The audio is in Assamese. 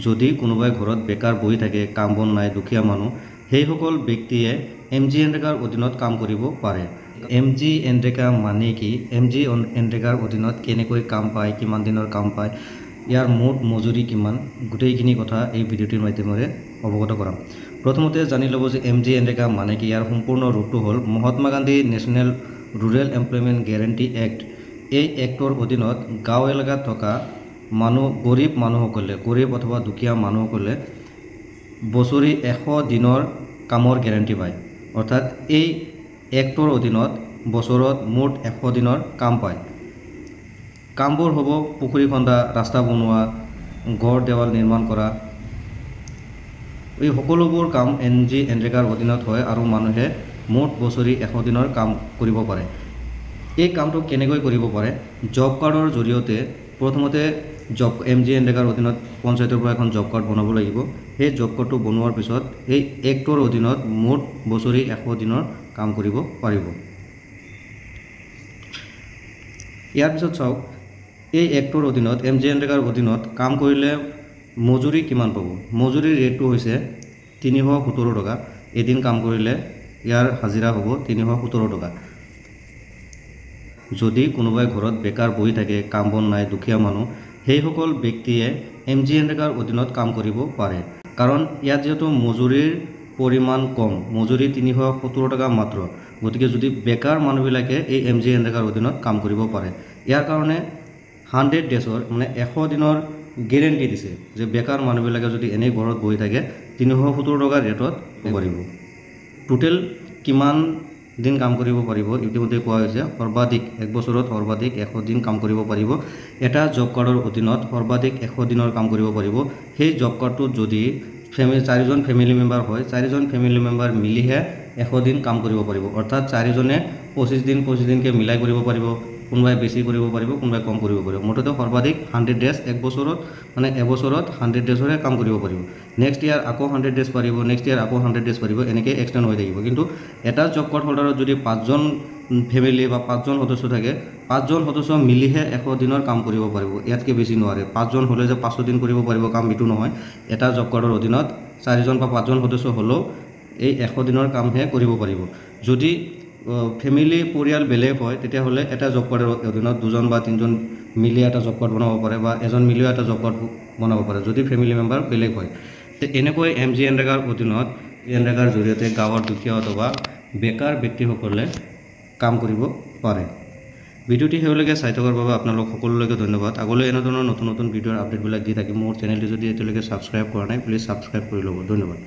যদি কোনোবাই ঘৰত বেকাৰ বহি থাকে, কাম বন নাই, দুখীয়া মানুহ, সেইসকল ব্যক্তিয়ে এম জি এনৰেগাৰ অধীনত কাম কৰিব পাৰে। এম জি এনৰেগা মানে কি, এম জি এনৰেগাৰ অধীনত কেনেকৈ কাম পায়, কিমান দিনৰ কাম পায়, ইয়াৰ মুঠ মজুৰি কিমান, গোটেইখিনি কথা এই ভিডিঅ'টিৰ মাধ্যমেৰে অৱগত কৰাম। প্ৰথমতে জানি ল'ব যে এম জি এনৰেগা মানে কি। ইয়াৰ সম্পূৰ্ণ ৰূপটো হ'ল Mahatma Gandhi National Rural Employment Guarantee Act. এই এক্টৰ অধীনত গাঁও এলেকাত থকা মানুহ, গৰীব মানুহসকলে, গৰীব অথবা দুখীয়া মানুহসকলে বছৰি 100 দিনৰ কামৰ গেৰেণ্টি পায়। অৰ্থাৎ এই এক্টৰ অধীনত বছৰত মুঠ 100 দিনৰ কাম পায়। কামবোৰ হ'ব পুখুৰী খন্দা, ৰাস্তা বনোৱা, ঘৰ দেৱাল নিৰ্মাণ কৰা, এই সকলোবোৰ কাম এন জি এনৰেগাৰ অধীনত হয় আৰু মানুহে মুঠ বছৰি 100 দিনৰ কাম কৰিব পাৰে। এই কামটো কেনেকৈ কৰিব পাৰে? জব কাৰ্ডৰ জৰিয়তে। প্ৰথমতে জব এম জি এনৰেগাৰ অধীনত পঞ্চায়তৰ পৰা এখন জব কাৰ্ড বনাব লাগিব। সেই জব কাৰ্ডটো বনোৱাৰ পিছত এই এক্টৰ অধীনত মুঠ বছৰি 100 দিনৰ কাম কৰিব পাৰিব। ইয়াৰ পিছত চাওক, এই এক্টৰ অধীনত, এম জি এনৰেগাৰ অধীনত কাম কৰিলে মজুৰি কিমান পাব? মজুৰিৰ ৰেটটো হৈছে 317 টকা। এদিন কাম কৰিলে ইয়াৰ হাজিৰা হ'ব 317 টকা। যদি কোনোবাই ঘৰত বেকাৰ বহি থাকে, কাম বন নাই, দুখীয়া মানুহ, সেইসকল ব্যক্তিয়ে এম জি এনৰেগাৰ অধীনত কাম কৰিব পাৰে। কাৰণ ইয়াত যিহেতু মজুৰিৰ পৰিমাণ কম, মজুৰি 317 টকা মাত্ৰ, গতিকে যদি বেকাৰ মানুহবিলাকে এই এম জি এনৰেগাৰ অধীনত কাম কৰিব পাৰে। ইয়াৰ কাৰণে 100 ডেজৰ, মানে 100 দিনৰ গেৰেণ্টি দিছে যে বেকাৰ মানুহবিলাকে যদি এনেই ঘৰত বহি থাকে 317 টকাৰ ৰেটত পাৰিব। টোটেল কিমান দিন কাম কৰিব পাৰিব ইতিমধ্যে কোৱা হৈছে, সৰ্বাধিক এক বছৰত সৰ্বাধিক 100 দিন কাম কৰিব পাৰিব। এটা জব কাৰ্ডৰ অধীনত সৰ্বাধিক 100 দিনৰ কাম কৰিব পাৰিব। সেই জব কাৰ্ডটোত যদি চাৰিজন ফেমিলি মেম্বাৰ হয়, চাৰিজন ফেমিলি মেম্বাৰ মিলিহে 100 দিন কাম কৰিব পাৰিব। অৰ্থাৎ চাৰিজনে 25 দিন 25 দিনকৈ মিলাই কৰিব পাৰিব, কোনোবাই বেছি কৰিব পাৰিব, কোনোবাই কম কৰিব পাৰিব। মুঠতে সৰ্বাধিক 100 ডেজ এক বছৰত, মানে এবছৰত 100 ডেজৰহে কাম কৰিব পাৰিব। নেক্সট ইয়াৰ আকৌ 100 ডেজ পাৰিব, নেক্সট ইয়াৰ আকৌ 100 ডেজ পাৰিব, এনেকৈ এক্সটেণ্ড হৈ থাকিব। কিন্তু এটা জব কাৰ্ড হোল্ডাৰত যদি পাঁচজন ফেমিলি বা পাঁচজন সদস্য থাকে, পাঁচজন সদস্য মিলিহে 100 দিনৰ কাম কৰিব পাৰিব, ইয়াতকৈ বেছি নোৱাৰে। পাঁচজন হ'লে যে 500 দিন কৰিব পাৰিব কাম, এইটো নহয়। এটা জব কাৰ্ডৰ অধীনত চাৰিজন বা পাঁচজন সদস্য হ'লেও এই 100 দিনৰ কামহে কৰিব পাৰিব। যদি ফেমিলি পৰিয়াল বেলেগ হয়, তেতিয়াহ'লে এটা জব কাৰ্ডৰ অধীনত দুজন বা তিনিজন মিলি এটা জব কাৰ্ড বনাব পাৰে বা এজন মিলিও এটা জব কাৰ্ড বনাব পাৰে যদি ফেমিলি মেম্বাৰ বেলেগ হয়। এনেকৈ এম জি এনৰেগাৰ অধীনত, এনৰেগাৰ জৰিয়তে গাঁৱৰ দুখীয়া অথবা বেকাৰ ব্যক্তিসকলে কাম কৰিব পাৰে। ভিডিঅ'টি শেষলৈকে চাই থকাৰ বাবে আপোনালোক সকলোলৈকে ধন্যবাদ। আগলৈ এনেধৰণৰ নতুন নতুন ভিডিঅ'ৰ আপডেটবিলাক দি থাকিম। মোৰ চেনেলটো যদি এতিয়ালৈকে ছাবস্ক্ৰাইব কৰা নাই, প্লিজ ছাবস্ক্ৰাইব কৰি ল'ব। ধন্যবাদ।